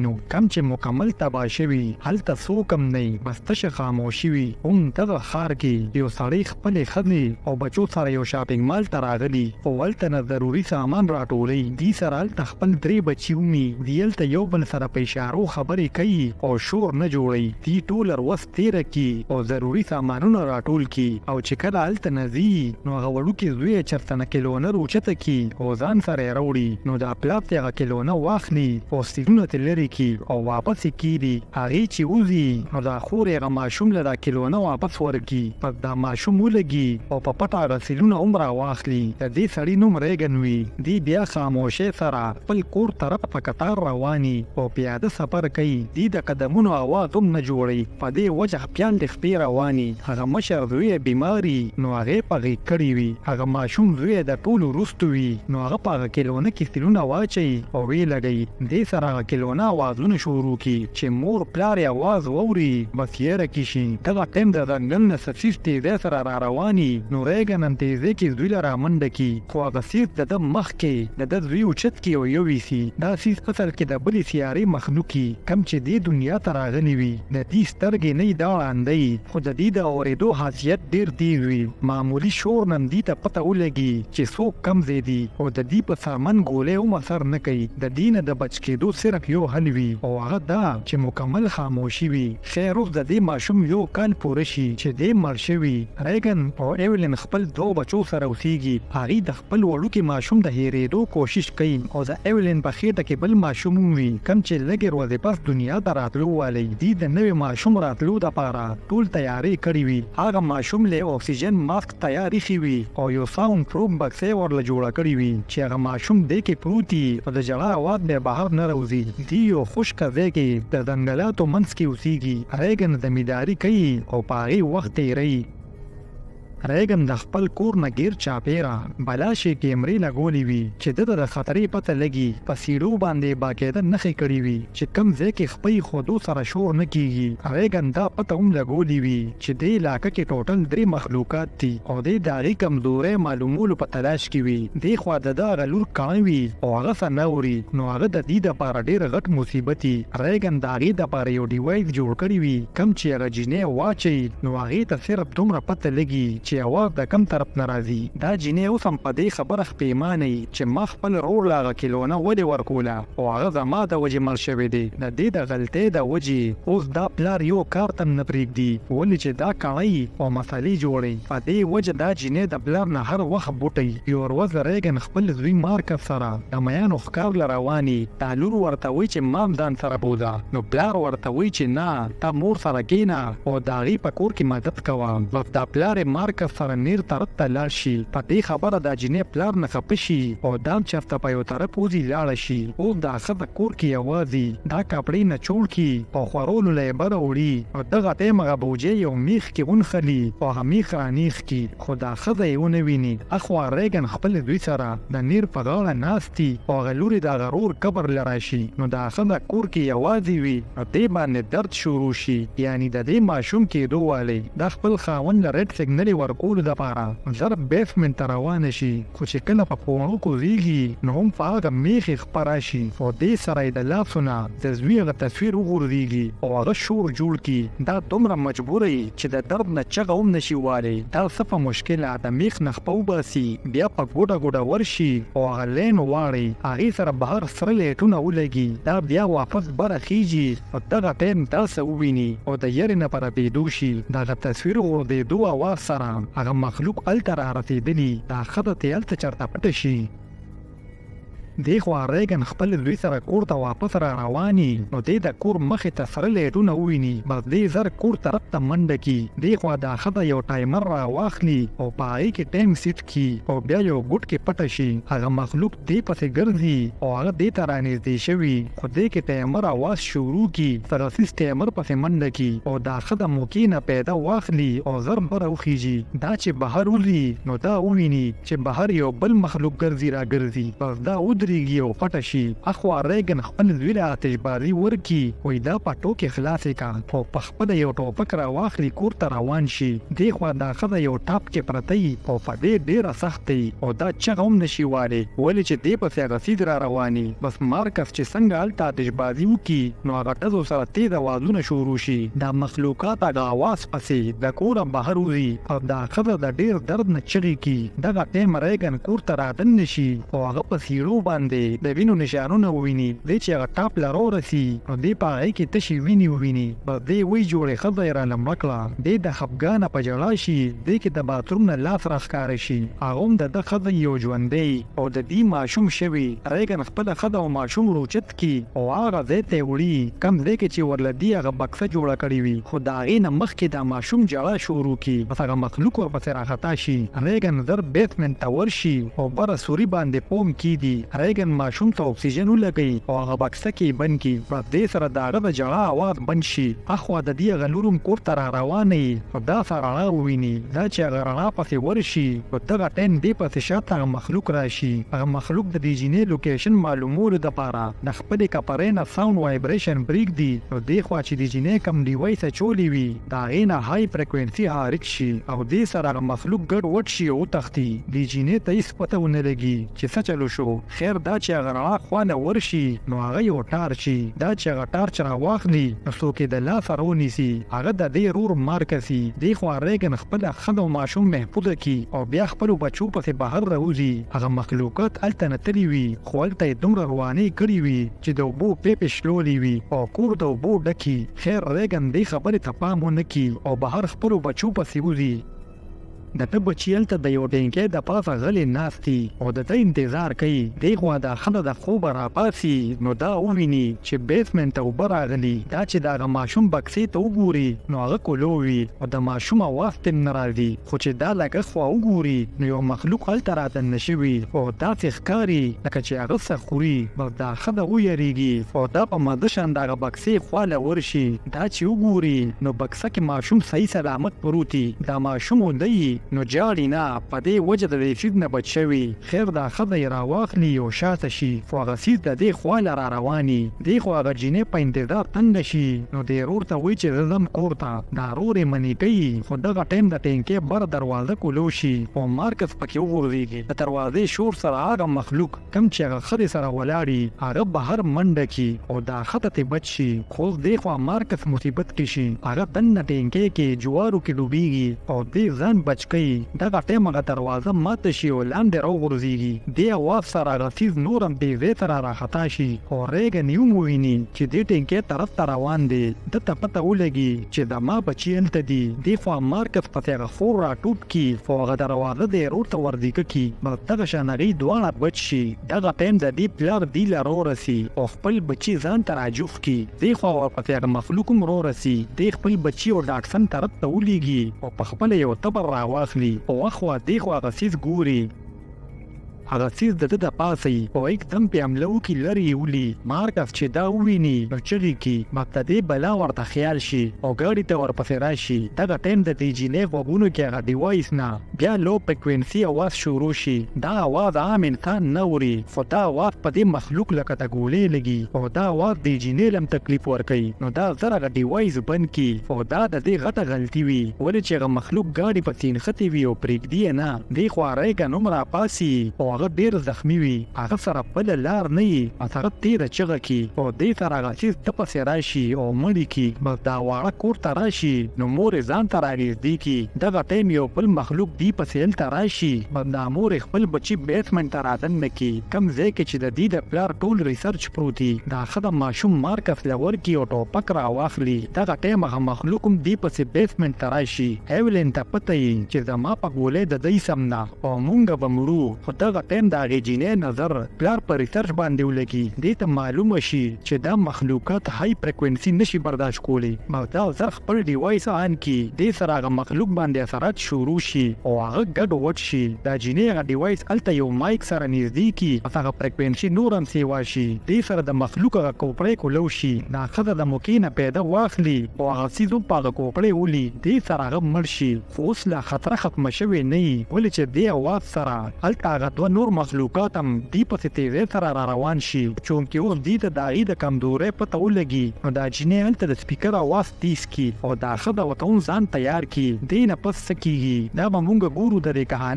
نو کم چې مکمل تباه شوي هلته څوک هم نه وي بس تشه خاموشي وي. هم دغه ښار کې یو سړی خپلې ښځې او بچو سره یو شاپنګ مال ته راغلي او هلته نه ضروري سامان راټولوي. دي سره هلته خپل درې بچي هم وي. دي هلته یو بل سره په اشارو خبرې کوي او شور نه جوړوي. دي ټوله ورځ تېره کړي او ضروري سامانونه راټول کړي او چې کله هلته نه ځي نو هغه وړوکی زوی یې چرته نه کلونه روچته کړي او ځان سره یې راوړي نو دا پلار ترې هغه کلونه واخلي او سیلونه ترې لرې کړي او واپس یې کیږدي. هغې چې وځي نو دا خور یې هغه ماشوم له دا کلونه واپس ورکړي. پس دا ماشوم ولګي او په پټه هغه سیلونه هم راواخلي. د دې سړي نوم ریګن وي. دی بیا خاموشۍ سره خپل کور طرف په کتار روان یي او پیاده سفر کوي. دی د قدمونو اواز هم نه جوړوي. په دې وجه خپیال د خپې روان یي. هغه مشر زوی یې بیمار یي نو هغې په غیږ کړی وي. هغه ماشوم زوی یې د ټولو وروستو وي نو هغه په هغه کلونه کې سیلونه واچوي او ویې لګوي. دې سره هغه کلونه اوازونه شروع کړي چې مور پلار یې اواز واوري بس یره کې شي. دغه ټایم د ځنګل نه څه څیز تیزۍ سره راروان یي نو ریګن هم تیزۍ کې زوی له رامنډه کړي خو هغه څیز د ده مخکې د ده زوی اوچت کړي او یویسي. دا څیز اصل کې د بلې سیارې مخلوق یي کوم چې دې دنیا ته راغلي وي. د دي سترګې نه یي دا ړانده یي خو د دي د اورېدو حاصیت ډېر تېز وي. معمولي شور نه هم دي ته پته ولګي چې څوک کوم ځای دي او د دي په څرمن ګولۍ هم اثر نه کوي. د دي نه د بچ کېدو صرف یو حل وي او هغه دا چې مکمل خاموشي وي. خیر اوس د دې ماشوم یو کال پوره شي چې دی مړ شوي. ریګن او ایولین خپل دوو بچو سره اوسیږي. هغوی د خپل وړوکي ماشوم د هیریدو کوشش کوي او د ایولین په خیټه کې بل ماشوم هم وي کوم چې لږې ورځې پس دنیا ته راتلو والی. دوی د نوي ماشوم راتلو دپاره ټول تیارې کړي وي. هغه ماشوم له اکسیجن ماسک تیار ایښي وي او یو ساونډ پروف بکسه یې ورله جوړه کړې وي چې هغه ماشوم دې کې پروت وي او د ژړا اواز به یې بهر نه راوځي. دی یو خشکه ځای کې د ځنګلاتو منځ کې اوسیږي. ریګن زمینداري کوي او په هغې وخت تیروي. ریګن د خپل کور نه ګیر چاپیره بلا شي کیمرې لګولې وي چې ده ته د خطرې پته لګي. په سیړو باندې یې باقاعده نښې کړې وي چې کوم ځای کې خپه ایښودو سره شور نه کیږي. ریګن دا پته هم لګولې وي چې دې علاقه کې ټوټل درې مخلوقات دي او دی د هغې کمزورۍ معلومولو په تلاش کې وي. دې خوا د ده هغه لور کاڼه وي او هغه څه نه اوري نو هغه د دي دپاره ډېر غټ مصیبت وي. ریګن د هغې دپاره یو ډیوایس جوړ کړی وي کوم چې هغه جینۍ واچوي نو هغې ته صرف دومره پته لګي چې اواز د کوم طرف نه راځي. دا جینۍ اوس هم په دې خبره خپېمانه وي چې ما خپل رور له هغه کیلونه ولې ورکوله او هغه زما د وجې مړ شوی دی. د دې د غلطۍ د وجې اوس دا پلار یو کار ته هم نه پرېږدي ولې چې دا کڼه يي او مسالې جوړوي. په دې وجه دا جینۍ د پلار نه هر وخت بوټي. یوه ورځ ریګن خپل زوی مارکس سره د میانو ښکار له روان يي. دا لور ورته وایي چې ما هم ځان سره بوځه. نو پلار ورته وایي چې نه ته مور سره کېنه او د هغې په کور کې مدد کوه. بس دا پلار یې مارکس سره نیر طرف ته لاړ شي. په دې خبره دا جینۍ پلار نه خپه شي او دا هم چرته په یو طرف وځي لاړه شي. اوس دا ښځه کور کې یواځي دا کپړې نچوړ کړي او خورولو له یې بره وړي او دغه ټایم هغه بوجۍ یو میخ کې ونښلي او هغه میخ رانیغ کړي خو دا ښځه یې ونه ویني. اخوا ریګن خپل زوی سره د نیر په غاړه ناست دي او هغه لور یې د هغه رور قبر له راشي نو دا ښځه کور کې یواځي وي نو دې باندې درد شروع شي یعنی د دې ماشوم کیدو والی دا خپل خاوند له ریډ سګنلې ورکولو دپاره زر بیسمنټ ته روانه شي خو چې کله په پوڼو کوزیږي نو هم په هغه میخ یې خپه راشي او دې سره یې د لاسو نه د زوی هغه تصویر وغورځیږي او هغه شور جوړ کړي. دا دومره مجبوره یي چې د درد نه چغه هم نشي والی. دا څه په مشکله د میخ نه خپه وباسي بیا په ګوډه ګوډه ورشي او هغه لین واړوي هغې سره بهر سره لایټونه ولګي دا بیا واپس بره خیژي په دغه ټایم دا څه وویني او د یرې نه په رپیدو شي. د هغه تصویر غورځیدو اواز سره هغه مخلوق هلته رارسیدلي. دا ښځه ترې هلته چرته پټه شي. دې خوا ریګن خپل زوی سره کور ته واپس را روان یي نو دی د کور مخې ته سره لایټونه وویني. بس دی زر کور طرف ته منډه کړي. دې خوا دا ښځه یو ټایمر را واخلي او په هغې کې ټایم سیټ کړي او بیا یو ګوټ کې پټه شي. هغه مخلوق دې پسې ګرځي او هغه دې ته رانږدې شوي خو دې کې ټایمر اواز شروع کړي. دغه څیز ټایمر پسې منډه کړي او دا ښځه موقع نه پیدا واخلي او زر بره وخیژي. دا چې بهر وځي نو دا وویني چې بهر یو بل مخلوق ګرځي راګرځي. بس دا ودریږي. ودرېږي او پټه شي. اخوا ریګن خپل زوی له آتشبازي ورکي، وایي دا پټوکې خلاصې کا او په خپله یو ټوپک راواخلي کور ته روان شي. دې خوا دا ښځه یو ټاپ کې پرته يي او په دې ډېره سخته يي او دا چغه هم نه شي والې ولې چې دې پسې هغه څیز را روان يي. بس مارکس چې څنګه هلته آتشبازي وکړي نو هغه ډزو سره تیز اوازونه شروع شي. دا مخلوقات هغه اواز پسې د کوره بهر وځي او دا ښځه د ډېر درد نه چغې کړي. دغه ټایم ریګن کور ته رادننه شي او هغه په څیړو باندې د وینو نشانونه وویني. دی چې هغه ټاپ له راورسي نو دی په هغې کې تشې وینې وویني. بس دی وایي جوړې ښځه یې راله مړه کړه. دی د خپګانه په ژړا شي. دې کې د باتروم نه لاس راښکاره شي. هغه هم د ده ښځه یي او ژوندی یي او د دي ماشوم شوي. ریګن خپله ښځه او ماشوم وروچت کړي او هغه ځای ته یې وړي کوم ځای کې چې ورله دي هغه بکسه جوړه کړې وي. خو د هغې نه مخکې دا ماشوم ژړا شروع کړي. بس هغه مخلوق ورپسې راخطا شي. ریګن زر بیسمنټ ته ورشي او بره سوري باندې پوم کیدي. ریګن ماشوم ته اکسیجن ولګوي او هغه بکسه کې یې بند کړي. بس دې سره د هغه د ژړا اواز بند شي. اخوا د دي هغه لور هم کور ته راروانه یي او داسه رڼا وویني. دا چې هغه رڼا پسې ورشي نو دغه ټایم دې پسې شاته هغه مخلوق راشي. هغه مخلوق د دې جینۍ لوکیشن معلومولو دپاره د خپلې کپرې نه ساونډ وایبریشن پریږدي. نو دې خوا چې دې جینۍ کوم ډیوایس اچولې وي د هغې نه های فریکوینسي خارج شي او دې سره هغه مخلوق ګډ وډ شي او وتښتي. دې جینۍ ته هیڅ پته ونه لګي چې څه چل وشو. خیر دا چې هغه رڼا خوا له ورشي نو هغه یو ټارچ وي. دا چې هغه ټارچ راواخلي نو څوک یې د لاسه رونیسي. هغه د دې رور مارکس وي. دې خوا ریګن خپله ښځه او ماشوم محفوظه کړي او بیا خپلو بچو پسې بهر راوځي. هغه مخلوقات هلته نه تللي وي خو هلته یې دومره روانې کړي وي چې د اوبو پیپې شلولې وي او کور د اوبو ډک وي. خیر ریګن دې خبرې ته پام ونه کړي او بهر خپلو بچو پسې وځي. د ده بچي هلته د یو ټینکۍ د پاسه غلي ناست دي او د ده انتظار کوي. دې خوا دا ښځه د خوبه راپاڅي نو دا وویني چې بیسمنټ ته اوبه راغلي. دا چې د هغه ماشوم بکسې ته وګوري نو هغه کولو وي او د ماشوم اواز ترې نه راځي. خو چې دا لږ اخوا وګوري نو یو مخلوق هلته رادننه شوي او داسې ښکاري لکه چې هغه څه خوري. بس دا ښځه ویریږي او دا په مزه شان د هغه بکسې خوا له ورشي. دا چې وګوري نو بکسه کې ماشوم صحیح سلامت پروت وي. دا ماشوم اوده يي نو ژاړي نه، په دې وجه د دې څيز نه بچ شوي. خير دا ښځه يې راواخلي او شاته شي خو هغه څيز د دې خوا له راروان يي. دې خوا هغه جينۍ په انتظار تنګه شي نو دې رور ته وايي چې زه ځم کور ته. دا رور يې منې کوي خو دغه ټايم د ټينکۍ بره دروازه کولو شي او مارکس پکې وغورځيږي. د دروازې شور سره هغه مخلوق کوم چې هغه ښځې سره ولاړ يي هغه بهر منډه کړي او دا ښځه ترې بچ شي. خو اوس دې خوا مارکس مصیبت کې شي، هغه دننه ټینکۍ کې جوارو کې ډوبیږي او دی ځان بچ کوي، دغه ټایم هغه دروازه ماته شي او لاندې راوغورځیږي، دې اواز سره هغه څیز نور هم بې ځای سره راخطا شي او ریګن یې هم وویني چې دې ټینکۍ طرف ته روان دی، ده ته پته ولګي چې زما بچي هلته دي، دې خوا مارکس پسې هغه خور راټوپ کړي او هغه دروازه دې رور ته ورزیکه کړي، بس دغه شان هغوی دواړه بچ شي. دغه ټایم د دې پلار دي له رورسي او خپل بچي ځان ته راجوخ کړي. دې خوا ورپسې هغه مخلوق هم رورسي. دی خپل بچي او ډاټسن طرف ته ولېږي او په خپله یو تبر راواخلي او اخوا دې خوا هغه څیز ګوري. هغه څیز د ده د پاسه يي او ایک دم پې حمله وکړي لرې یې ولي. مارکس چې دا وویني نو چغې کړي. بس د دې بلا ورته خیال شي او ګاډي ته ورپسې راشي. دغه ټایم د دې جینۍ غوږونو کې هغه ډیوایس نه بیا لو فریکوینسي اواز شروع شي. دا اواز عام انسان نه اوري خو دا اواز په دې مخلوق لکه د ګولۍ لګي او دا اواز دې جینۍ له هم تکلیف ورکوي نو دا زر هغه ډیوایس بند کړي او دا د دې غټه غلطي وي ولې چې هغه مخلوق ګاډي پسې نښتې وي او پریږدي یې نه. دې خوا ریګن هم راپاڅي او هغه ډیر زخمي وي هغه سره بله لار نه وي بس هغه تیره چغه کړي او دې سره هغه څیز ده پسې راشي او مړ یې کړي. بس دا واړه کور ته راشي نو مور یې ځان ته رانږدې کړي. دغه ټایم یو بل مخلوق دي پسې هلته راشي بس دا مور یې خپل بچي بیسمنټ ته رادننه کړي کوم ځای کې چې د دي د پلار ټول ریسرچ پروت وي. دا ښځه ماشوم مارکس له ورکړي او ټوپک راواخلي. دغه ټایم هغه مخلوق هم دي پسې بیسمنټ ته راشي. ایولین ته پته یي چې زما په ګولۍ د دی سم نه او مونږ به مړو خو دغه ټایم د هغې جینۍ نظر پلار په ریسرچ باندې ولګي. دې ته معلومه شي چې دا مخلوقات های فریکوینسي نشي برداشت کولی. بس دا زر خپل ډیوایس آن کړي. دې سره هغه مخلوق باندې اثرات شروع شي او هغه ګډ وډ شي. دا جینۍ هغه ډیوایس هلته یو مایک سره نږدې کړي بس هغه فریکوینسي نور هم سیوا شي. دې سره د مخلوق هغه کوپړۍ کولو شي. دا ښځه د موقع نه پیده واخلي او هغه څیز هم په هغه کوپړۍ ولي. دې سره هغه مړ شي. خو اوس لا خطره ختمه شوې نه يي ولې چې دې اواز سره هلته هغه دوه نور نور مخلوقات هم دي پسې تیزۍ سره راروان شي، چونکې اوس دي ته د هغوی د کمزورۍ پته ولګي نو دا جینۍ هلته د سپیکر اواز تیز کړي او دا ښځه ورته هم ځان تیار کړي. دې نه پس څه کیږي دا به مونږ ګورو د دې کهانۍ.